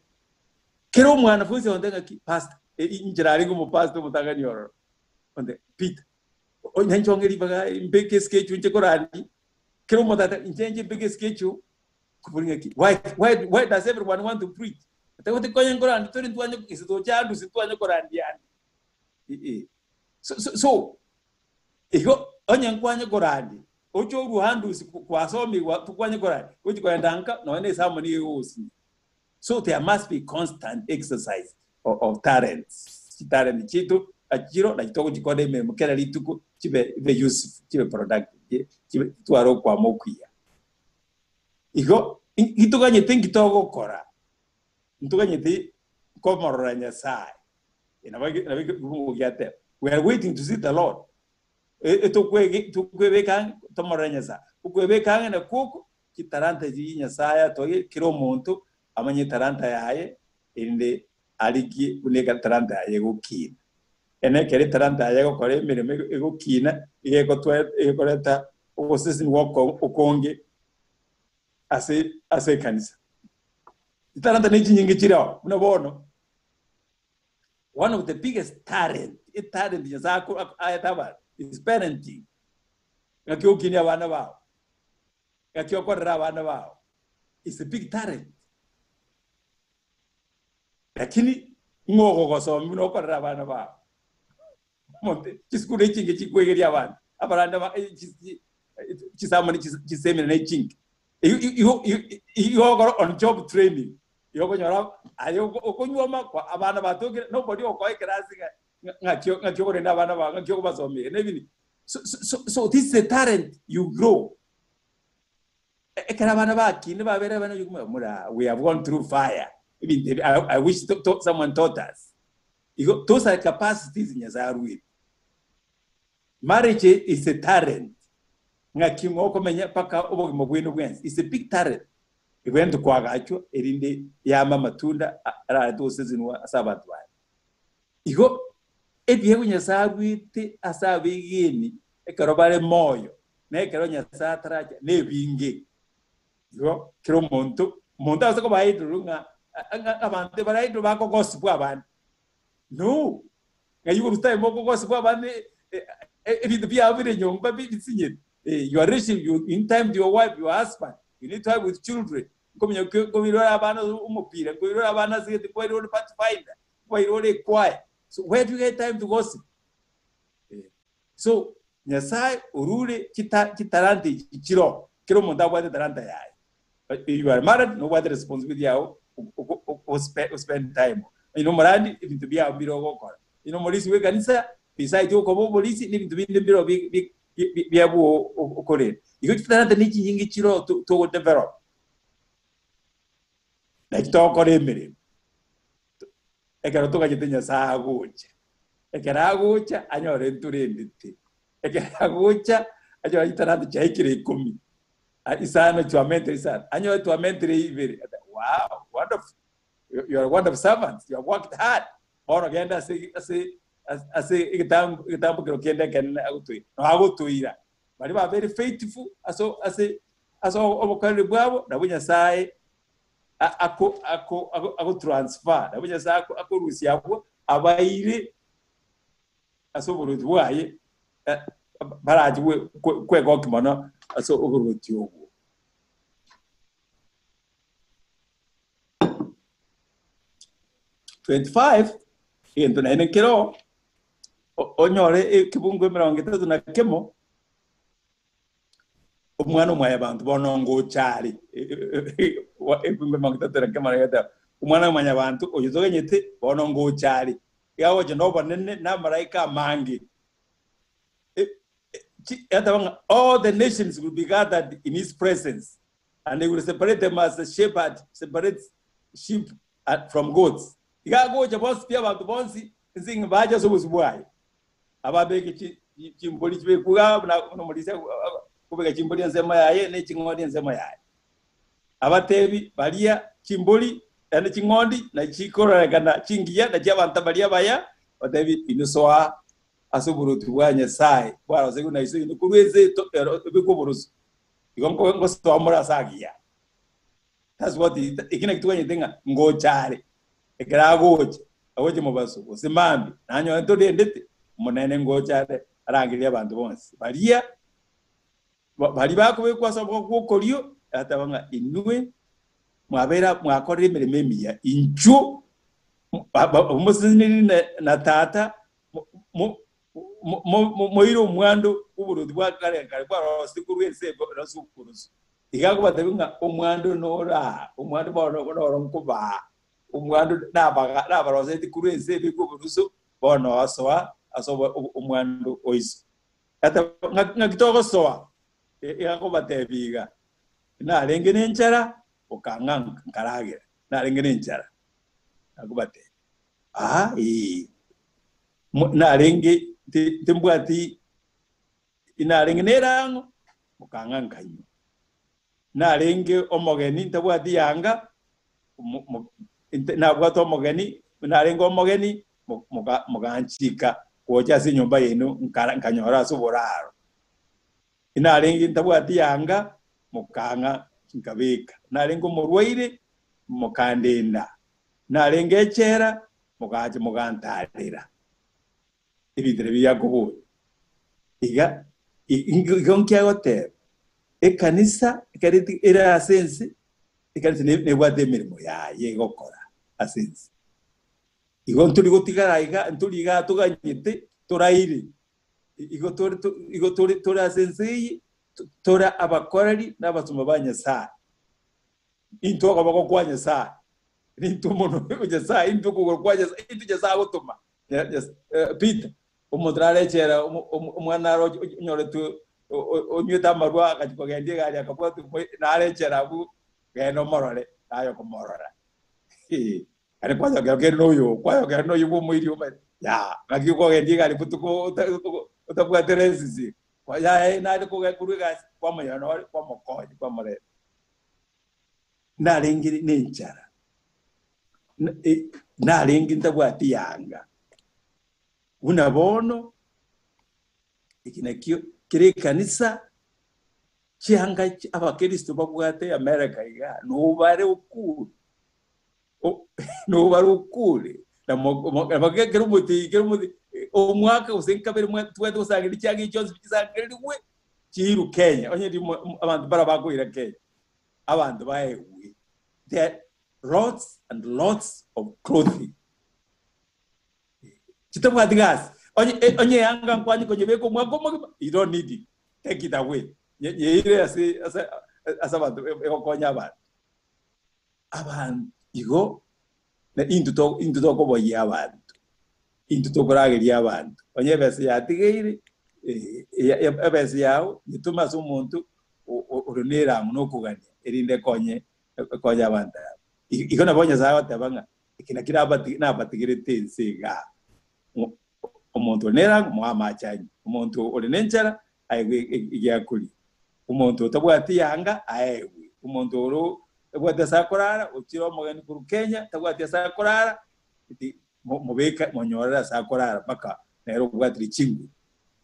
Kera omwanafunzi onde ng'aki, pastor, inche narenge omopastor omotang'ani ororo. Onde, Peter, onye nchonge ribaga mbeke eschedule nche korandi, Kera omonto agoteba, Inche inche mbeke eschedule, kobori ng'aki, why, why, why does everyone want to preach? Ateba konye nkorandi tore ntwanye gose toche ande gose ntwanye korandia ande. Eh, eh. So, so, so, igo onye nkwanye korandia, oche orue ande gose kwasomigwa tokwanye korandia, gochi kogenda nka nonya na esermon nigo egogosinya. So there must be constant exercise of, of talents. Chitalent chiaito achiro nachi togochikora emeremo kera rituko chibe ibe useful, chibe productive, chibe chitware okwama okuya. Igo ntoganyete nki togokora? Ntoganyete komorora Nyasaye. Nabo nabo giateba. We are waiting to see the Lord. Tokwebeka ang'e tomorore Nyasaye. Okwebeka ang'e nakwo oko Chitalanta echi Nyasae atoeire kera omonto amanye etalanta yaye, erinde arigie buna etalanta yaye egokina. Ere ekero etalanta yaye egokora emeremo egokina, iga egotoreta ogosesenigwa okonge ase ase ekanisa. Chitalanta nechinyinge chire oo, buna bono, one of the biggest talent, etalent Nyasae aete abanto is parenting, ng'aki ogokinia abana bao. Gaki okorera abana bao is a big talent. Lakini ng'o ogogosomia buna okorera abana bao? Omonto chisukuru echinge chikwegeria abanto abarande ba chisamoni chisemina na echinge. Igo okora on job training. Igo okonyora aye okonyuoma kwa abana batokire nobody ogokoa ekerasi ng'a ng'aki ng'aki okorenda abana bao ng'aki okobasomia nebini. So, so, so this is a talent you grow. Ekero abana bakine babere abana mura we have gone through fire. Ebinto ebi I, I wish to, to, someone taught us. Igo those are capacities Nyasaye arwete. Marriage is a talent. Ng'aki ng'o okomenya mpaka obogima bwaino bwensi. It's a big talent. Ebwenerete koagachwa erinde yame amatunda ararete gosesenigwa ase abanto baye. Igo ebiegwa Nyasaye arwete ase abegeni ekero bare moyo na ekero Nyasaye ataracha nebinge. Igo kera omonto, omonto ase koba idle ng'a ng'a abanto bare idle bakogosibwa abande. No, ng'a you will time okogosibwa abande ebinto biabo bire nyomba bisinyete. You are rich, you in time to your wife, your husband, you need to have with children. Nkomenya nkoirora abana omopira, nkoirora abana ase egete, nkoirora pathfinder, nkoirora echoir. So where do you get time to gossip? So Nyasaye orure chitalanta echi chiroo, kera omonto abwate etalanta yaye. You are married, nobwate responsibility yao o spend time. Onye nomorandi, ebinto biao mbire ogokora. Onye nomorisia bwa ekanisa, besides okoba oborisi, na ebinto binde mbiro biabwo okorenda. Igo chitalanta na echinyinge chiroo togodevelop. Naki togokora emeremo. Ekero togachete Nyasaye agocha. Ekero agocha, anyore ntorendete. Ekero agocha, anyore chitalanta chiaikire ikomi. Isano chwamentire isano. Anyore twamentire ibere. Wow, wonderful. You are wonderful servants. You have worked hard. Bono genda ase ase ase egetambokero kende ekenene agotoira. No agotoira. Bari ba very faithful ase ase ase obokoreri bwabo nabo Nyasaye ako ako ako transfer nabo Nyasaye akorusia abwo abaire ase oborwoti bwaye barache kwegoki mono ase oborwoti obwo. 25 egento naende nkero onyore ekebungo 31 omwana omwaye abanto bono ngocha are ebungo 31 nageteba omwana omwanya abanto oyo togenyete bono ngocha are iga agocha na obonene na amalaika amange. Yateba ng'a all the nations will be gathered in his presence and he will separate them as a shepherd separates sheep from goats. Iga agocha bonsi pi abanto bonsi nse ng'a bache ase obosio bwaye. Ababeke chimbori chibekwe iga buna omorisia akobeka chimbori ensemo yaye ne ching'ondi ensemo yaye. Abatebi baria chimbori naende ching'ondi na chikororekana chingiya na chi'abanto baria abaya, batebi inwe soa ase oboruoti bwa Nyasae bwarosegwe na iso inwe korwa ense ebekwe oboroso. Igo ngosoa more ase agiya. That's what eki naki twanyete ng'a ngocha are. Ekero agocha, agoche mobaso gose mambia, nanyore torendete, Omonene ngocha are arangerie abanto bonsi. Baria baria bakobekwa ase okoboko gw'okorio, agateba ng'a inwe mwabeire mwakorire emeremo emiya, inchuo moseseniri na Tata, moire omwando bw'oboruoti bwa kare na kare bwarosire korwa ense ase oboroso. Iga akobatebia ng'a omwando noro aa, omwando bono noro nkobaa, omwando nabarosetie korwa ense ebekwe oboroso, bono osoa ase omwando oiso. Ng'aki togosoa? Iga akobatebia iga, narenge nenchara, okang'a nkaragera, narenge nenchara, akobatebia, aa ee, narenge timbwati, inarenge nerang'o, mokang'a nkanywa, narenge omogeni ntabwati yanga, nabwate omogeni, narenge omogeni, moganchika gocha ase enyomba yaino nkanyora ase oboraro. Inarenge ntabwati yanga, mokang'a nkabeka. Narenge omorwaire, mokandenda. Narenge echela, mogacha mogantarera. Ebinto nabio biakoboria. Iga igo nkiagoteba, ekanisa ekero ere ase ense, ekanisa nebwate emeremo yaye egokora ase ense. Igo ntori gotigara iga, ntori iga toganyete toraire. Igo tore igo tore tore ase ense eye, tore abakoreri na abasomba ba Nyasaye. Intwe okoboko kwa Nyasaye, nintwe omonwa o Nyasaye, intwe okogoro kwa Nyasaye, intwe Nyasaye agotoma. Peter, omonto narechera omwana naro onyoretwe onywete amarwa agachia kogendia egari akabwatwa narechera abwo, genda omorore, naye okomorora. Naende kwanyokera kere na oyo, kwanyokera na oyo bwa omoiri omanyete, yaa, ng'aki okogendia egari botuko ota- ota- otabwate license, yaya nare koge korwa egasi, kwamonyora nore kwamokonya kwamoreta. Narenge na enchara, na- e- narenge ntabwati yanga, buna bono, eki nakio kere ekanisa, chianga chi abakristo babwate America igaa, nobare okure, o- nobare okure, na mo- mo- nabo kera omotienyi kera omotienyi, omwaka gose nkabere mwa tobwate gosangereria chianga echi chionsi chisangererigwe, chiirwe Kenya, onye rimo abanto mbara bakoira Kenya. Abanto baegwe there are lots and lots of clothing chitabwati gasi onye eh, onye yanga nkwanye konyebeka omwaka omogima you don't need it take it away Nye- nyeire ase ase ase abanto egokonya abanto abantu igo na intwe to intwe tokoboyia abanto intwe tokorageria abanto onye ebesa yatigeire eh, ya- ya- ebesa yao nyetome ase omonto o- o- ore na eramu na okogania erinde ekonye ekonye abanto aba. I- Igo nabo Nyasaye agoteba ng'a eke nakio nabati nabatigerete ense igaa. Mo- Omonto ore na eramu moe amache anywe, omonto ore na enchara aegwe egiakoria, omonto otabwati yanga aegwe, omonto oro tabwati ase akorara, ochire omogeni korwa Kenya tabwati ase akorara, eti mobeke monyorere ase akorara mpaka nere obwatire chinguru.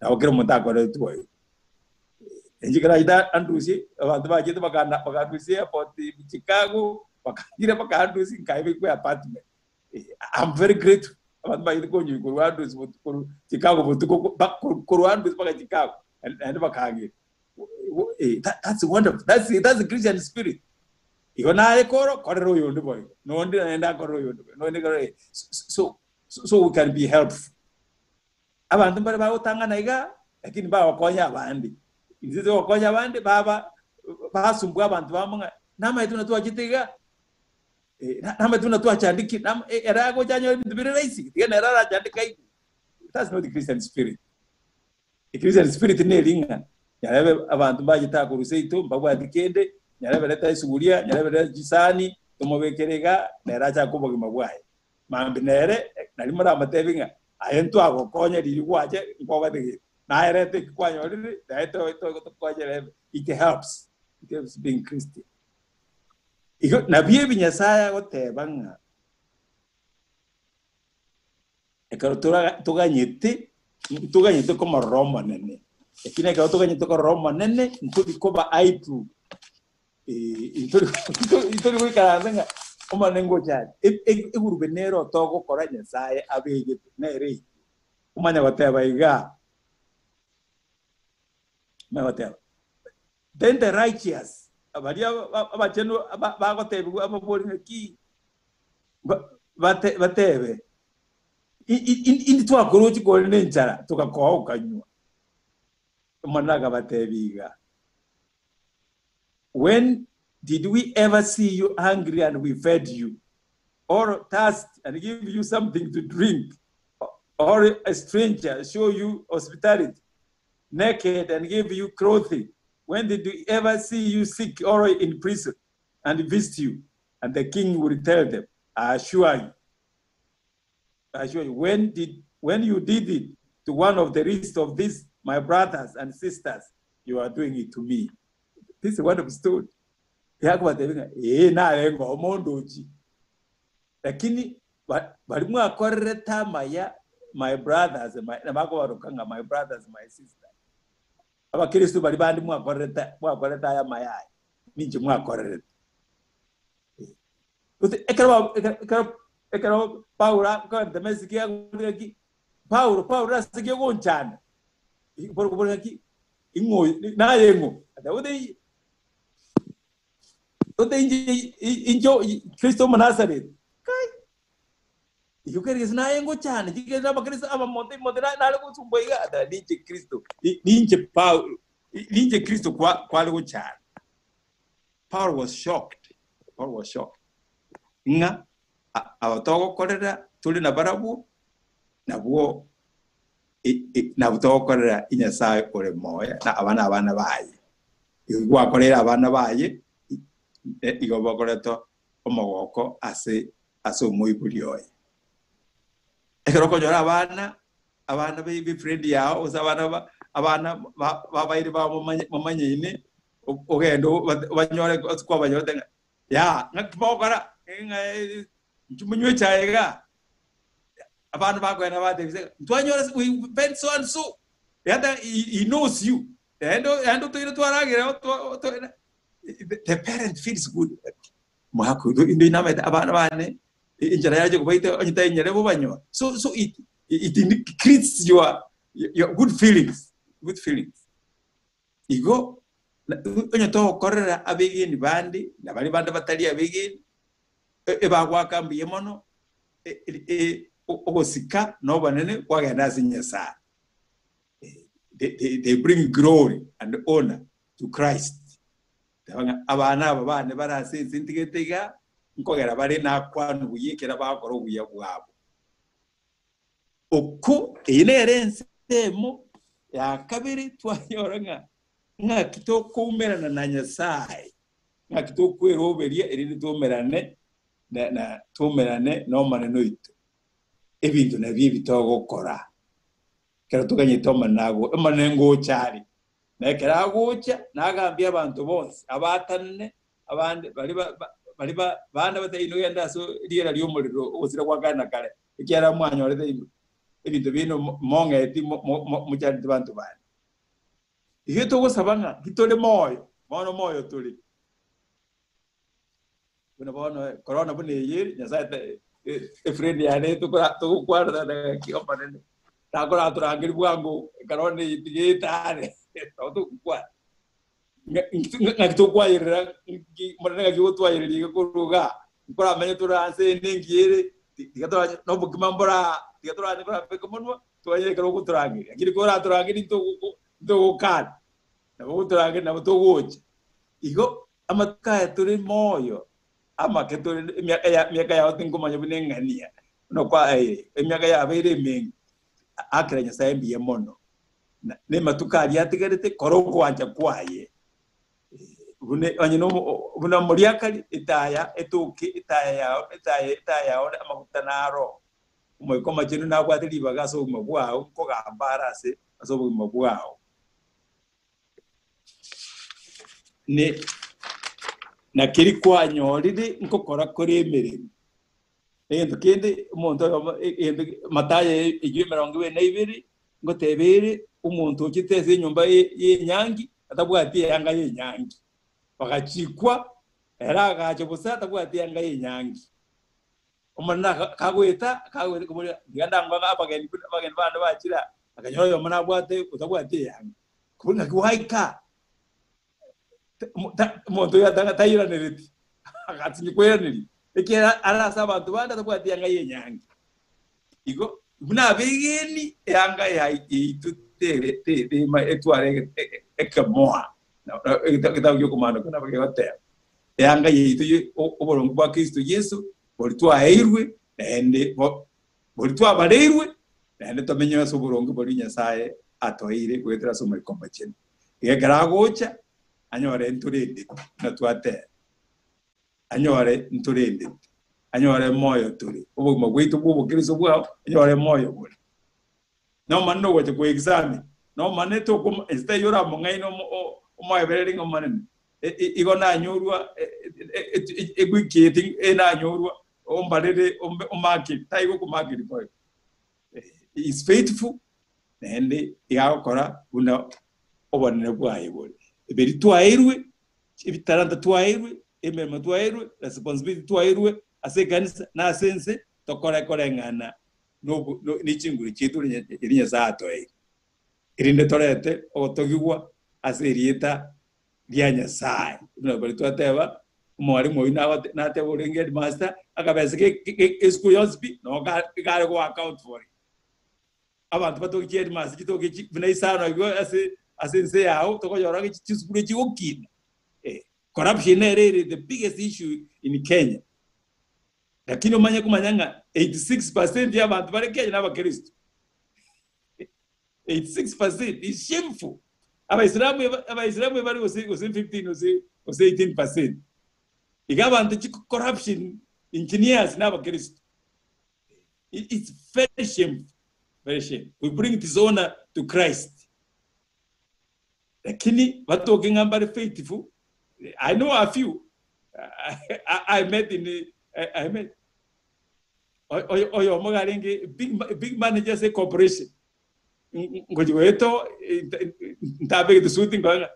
Nabo kera omonto akoretwe boigo. Inche ekero nachete andusie, abanto bachete bakana bakandusia airport Chicago, bakangira bakandusia nkaebekwa apartment. I'm very grateful. Abanto bachete konywa korwa Andrews botu- korwa Chicago botuko ko- ba- kor- korwa Andrews mpaka Chicago and- naende bakang'ira. Eh, that, that's wonderful. That's, that's the Christian spirit. Igo naye koro korera oyonde boigo. Nonde naende akorera oyonde boigo. Nonde korera so, so, so we can be helpful. Abanto mbare bagotang'ana iga, lakini mbagokonya abande. Intwe togokonya abande baba basumbua abanto bamo ng'a namaete buna twachete iga, eh, namaete buna twachandekire, nam- eh, ere agocha anyore ebinto bire rahisi, tiga nere arachandeke aigwe. That's not the Christian spirit. The Christian spirit neri ng'a nyarebe abanto mbachete akorwa seito mbabwati kende, nyarebe reta esuguria, nyarebe reta chisani, tomobekere iga, nere achake obogima bwaye. Mambia nere nari moramotebi ng'a aye ntwagokonya riria gwacha nkwabwate gento, naye reta eki kwanyorire, naye to- to- tokonyere ebe. It helps, it helps being Christian. Igo nabio ebi Nyasaye agoteba ng'a ekero tora toganyete ntoganyete komorora Omonene, lakini ekero toganyete korora Omonene ntori koba idle Ntori goikaransa ng'a Omonene ngocha are. Egurube nero togokora Nyasae abegete, nere eyio. Omanye goteba iga, omanye goteba, Then the righteous, baria abachenu bagotebigwa ababori ng'aki, batebe, Indi twakorochie kore nenchara, togakoa okanywa. Omonene akabatebia iga, When did we ever see you hungry and we fed you, or thirst and give you something to drink, or a stranger show you hospitality, naked and give you clothing? When did we ever see you sick or in prison and visit you? And the king will tell them, I assure you, I assure you, when did when you did it to one of the least of these my brothers and sisters, you are doing it to me. This is one of story. Yakobatebia ng'a ee narenge omondochi lakini baria mwakorerete amaya my brothers my nabakobaroka ng'a my brothers my sisters abakristo baria bande mwakorerete mwakorerete aya amaya aya ninche mwakorerete. Gose ekero ba- ekero ekero ekero Paulo akogenda Damasiki agotebi ng'aki, Paulo, Paulo nase ki ogonchanda? Paulo okobora ng'aki, ing'o oyo? Naye ng'o? Ata ote ote inche inche Kristo Omonasareti. Kai! Igo kere gese naye ngochanda, chikere abakristo abamonto imote nare gosumbwa iga, ata ninche Kristo, ninche Paulo, ninche Kristo kwa kware gochanda. Paul was shocked, Paul was shocked ng'a aba togokorera tore nabarabwo nabwo nabwo togokorera Nyasae ore moyo na aba nabana baye. Igo gwakoreire abana baye igo bakoreta omogoko ase. ase omoibori oye. Ekero okonyora abana, abana be befriend yao gose abana ba abana ba babairi bao momanye momanyaine, ogende obanyore ase kwabanyorete ng'a yaa ng'aki mogokora ng'a inchuo monywe echae igaa. Abana bakoenda batebia ise ntwanyora we been so and so, yata he knows you, naende naende otoire twaragera the parent feels good. Omogaka oito inde namanyete abana bane enchera yache kobaita onye tainyare bobanyora. So so it it increases your your good feelings, good feelings. Igo onye togokorera abegeni bande na baria bande batari abegeni, ebagoaka mbuya mono, ogosika na obonene kwagenda ase Nyasae. They bring glory and honor to Christ. Teba ng'a abana aba bane bare ase ense ntigete iga, nkogera bare nakwanwe buya ekero bagokora obuya bwabo. Oko eye nere ensemo ya kabere twanyora ng'a ng'aki tokoumerana na Nyasae, ng'aki tokweroberia erinde toumerane na na toumerane n'Omonene oito. Ebinto nabio ebi togokora ekero toganyete Omonene ago Omonene ngocha are. Na ekero agocha nagambie abanto bonsi, abaatanane abande baria ba ba baria ba bande batari inwe genda ase riera ri'omorero ogosira gwa kare na kare, ekiagera mwanyorete inwe ebinto biaino mong'eti mo mo mochandete banto bande. Igo togosaba ng'a titore moyo, bono moyo tore. Buna bono korona buna eye ere, Nyasaye ta efriend yane tokora togokwana tata gaki Omonene, takoratorangeria bwango ekorona eye tiga etare nabo togokwana. Ng'aki tokwayerera nki Omonene ng'aki ogotwayereria iga korwa igaa, nkoramenye tore ase eye na engiya ere, tiga toranye na obokima mbora tiga toranye korabeka omonwa, twanyare ekero ogotorangeria. Lakini koratorangeria ntogoko ntogokana, nabo ogotorangeria nabo togocha. Igo Amatuko aya tore moyo, amake tore emiaka ya emiaka yao tinkomanya buna eng'ania, buna kwa emiaka yabeire emenge, akera Nyasae mbuya mono. Na nematuko aria atigarete kora okoancha kwaye. Buna onye nomo buna omoriakari etaya etoke etaya yao etaya etaya yao amaguta naro. Omoika Omochenu nabwate ribaga ase obogima bwao nkogamba are ase ase obogima bwao. Ne na keri kwanyorire nkokora kore emeremo. Egento kende omonto oyomo egento Mathayo eywo emerongo ebere na ibere, ngoteba ere, omonto ochete ase enyomba y'enyangi atabwati eanga y'enyangi. Bagachikwa, ere agacha bosa atabwati eanga y'enyangi. Omonene akagoeta, akagoeta koboria, Tiga ndangwe abageni buna abageni bande bachire aa. Akanyora oyomo nabwate otabwati eyanga. Koboria ng'aki gwaika? Omonto oyo tairanereti, agatinya koiraneria, ekiagera are ase abanto bande atabwati eyanga y'enyangi. Igo buna abegeni eyanga yaito terema etware ekemoa, egetabu gi'okomana nabo gegoteba, eyanga yaito oboronge bwa Kristo Yeso boria twaeirwe, naende boria twabareirwe, naende tomenye ase oboronge boria Nyasae atoeire goetera ase Omoika Omochenu. Iga ekero agocha, anyore ntorendete buna twateba, anyore ntorendete, anyore moyo tore, obogima bwaito bw'obokristo bwao, anyore moyo bore. Nomonene ogocha koexamine, nomonene tokoma inse taiyo oramong'aine omoebererie ng'a Omonene, igo nanyorwa ewiki eye ting enanyorwa ombarere omakeri, taigokomakeria boigo. He is faithful, naende iga agokora buna obonene bwaye bore. Eberi twaeirwe, ebitalanta twaeirwe, emeremo twaeirwe, responsibility twaeirwe ase ekanisa na ase ense, tokore koreng'ana ne chinguru chiaito riria Nyasae atoeire, erinde torete ogotogigwa ase erieta ria Nyasae. Buna baria twateba, omwalimu oyio nateba orenge headmaster, akabesa esukuru yonsi pi, noo kare go account for it. Abanto batoke chiheadmaster chitoke buna isano igo ase ase ense yao, tokonyora ng'a chisukuru echigokina. Corruption nere ere the biggest issue in Kenya. Lakini omanye komanya ng'a 86 percent y'abanto bare Kenya n'Abakristo. 86 percent is shameful. Abaisilamu Abaisilamu ebare gose gose 15 gose gose 18 percent. Iga abanto chi corruption. Engineers na abakristo. It's very shameful, very shame. We bring dishonor to Christ. Lakini batoke ng'a mbare faithful. I know a few I met in I met oyomo iga arenge big, big manager ase corporation. Ngochi goeta ntabegete suti nkore ng'a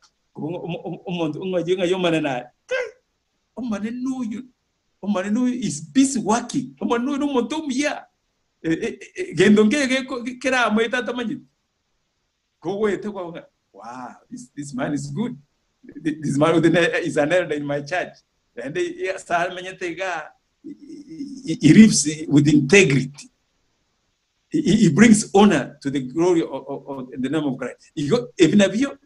omonto ng'ai ng'ai omonene aye. Kai! Omonene oyo, omonene oyo is busy working. Omonene oyo nomonto omuya. Gento nkeiyo geko keramoete atamanyeti. Kogoeta kwabo ng'a wow, this man is good. This man is an elder in my church. Naende ase amenyete igaa, he lives with integrity. He brings honor to the glory of, of, of the name of Christ. Igo ebi nabio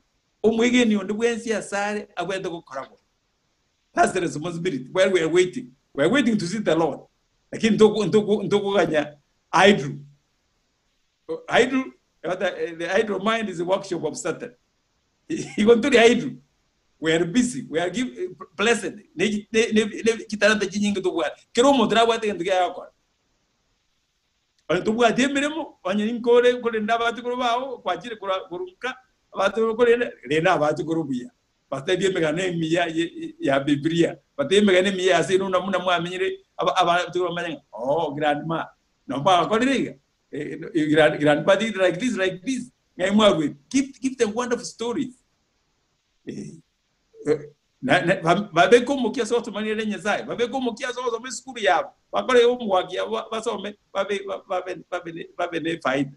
omwegeni onde bwensi asare abwenerete gokora bo. That's the responsibility while we are waiting. We are waiting to see the Lord. Lakini ntokoganya idle. Idle, the idle mind is a workshop of Satan. Igo ntori idle. We are busy. We are give, blessed. Ne, ne, ne, ne chitalanta chinyinge tobwate. Kera omonto nabwate egento kiaye agokora. Onye tobwati emeremo, onye ninkore nkorenda abachukuru bao, kwachire korwa korwa nka, abachukuru korende, renda abachukuru buya. Batebie emegano emiya ye ya Biblia, batebie emegano emiya ase inwe buna buna mwamenyire aba abachukuru bamanye ng'a oo grandma, nabo bagakorire iga, grand grandpa did like this like this, ng'ai mwaruete. Give give them wonderful stories. Babeke omokia ase gosomania ere Nyasae, babeke omokia ase gosoma esukuru yabo, bakore homework yabo basome babe babe babe babe ne efaida.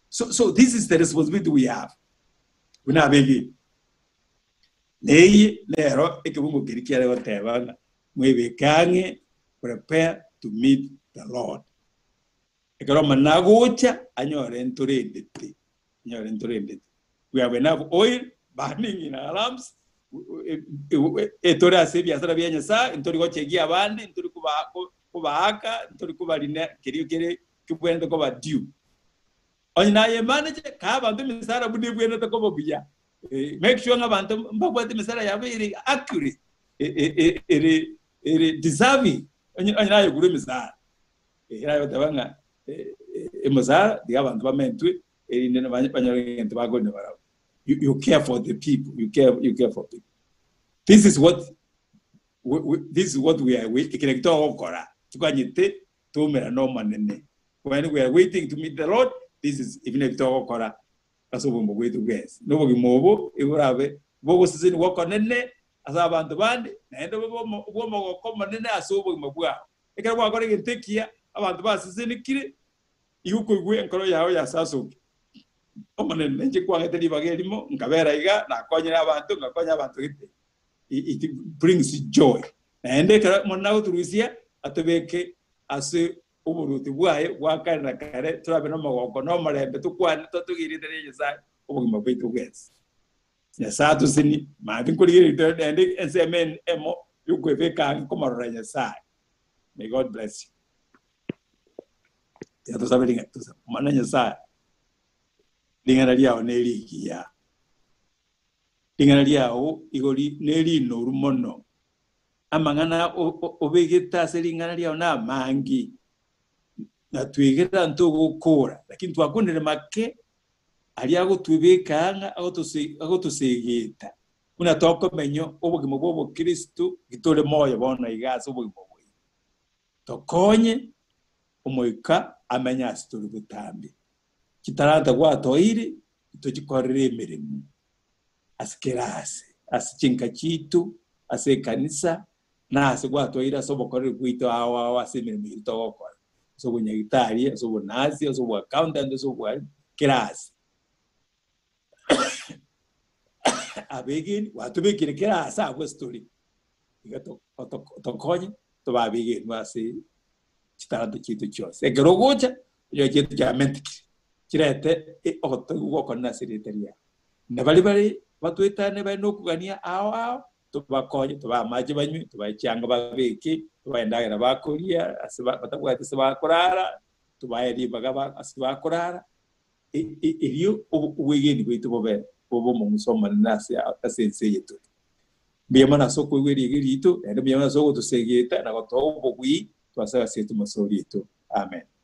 So so this is the responsibility we have buna abegeni. Neye nero ekebungo keria kiare goteba ng'a mwebeke ang'e prepare to meet the Lord. Ekero Omonene agocha anyore ntorendete, anyore ntorendete. We have enough oil burning in our lamps, etore ase ebiasara bia Nyasae, ntori gochegia abande, ntori kobaaka, ntori kobarina keria kere kebwenerete koba due. Onye naye manager, kaa abanto emisara buna ebwenerete koba buya. Make sure ng'a abanto mbabwate emisara yabo ere accurate, ere ere deserving, onye naye ogure emisara. Ekero agoteba ng'a emosara tiga abanto bamentwe erinde banyore egento bakorina barabwo. You care for the people, you care, you care for people. This is what we, this is what we are eki naki togokora tukanyete toumera n'Omonene. When we are waiting to meet the Lord, this is ebi nabio togokora ase obogima bwaito bwensi. Na obogima obo eborabe bogoseseniwa okonene ase abanto bande, naende bobe obw'omogoko omonene ase obogima bwao. Ekero gwakora egento ekiya, abanto basesenekire, igo okoigwa enkoro yao yasasokire. Omonene, ninche kwang'ete ribaga erimo, nkabera iga, nakonyire abanto, ngakonya abanto gete. It brings joy. Naende ekero Omonene agotorusia, atobeke ase oboruoti bwaye bwa kare na kare, torabe nomogoko na omorembe, tokwane totogie erieta ria Nyasae obogima bwaito bwensi. Nyasae atosenie, mambia nkorigereria naende ensemo emo yokwebeka ang'e komorora Nyasae. May God bless you. Tiga tosabe ring'ana tosabe. Omwana Nyasae, ring'ana riao nerigiya. Ring'ana riao igo nerinoru mono. Amang'ana obegete ase ring'ana riao namange, na twegera ntogokora, lakini twakunire make aria agotwebeka ang'a agotosegeta buna tokomenya obogima bw'obokristo tore moyo bono iga ase obogima obo iga. Tokonye Omoika amenye ase tore botambe. Chitalanta gwatoeire tochikorere emeremo ase kera aase, ase chinka chiaito, ase ekanisa, na ase gwatoeire ase obokoreri bwaito ao ao ase emeremo eyio togokora, ase obonyagitari, ase obonasi, ase oboaccountant, ase obwarimu, kera aase. Abegeni gwatobekire kera aase abwo ase tore, iga tokonye tobe abegenwa ase chitalanta chiaito chionsi. Ekero ogocha, onyore chiaito chiamentekire, chirete ogotoigwa okonene ase erieta riao. Na baria bare batwetane bare nokogania ao ao, tobakonye, tobae amache banywe, tobae chianga babeke, tobae endagera bakoria, ase batabwati ase bakorara, tobae ribaga ase bakorara, erio obwegeni bwaito bobe bobe omong'uso omonene ase ase ense eye tore. Mbuya mono ase okoigwa eriege riito, naende mbuya mono ase ogotosegeta na gotoa obobui. Twasaba ase Yeso Omosori oito. Amen.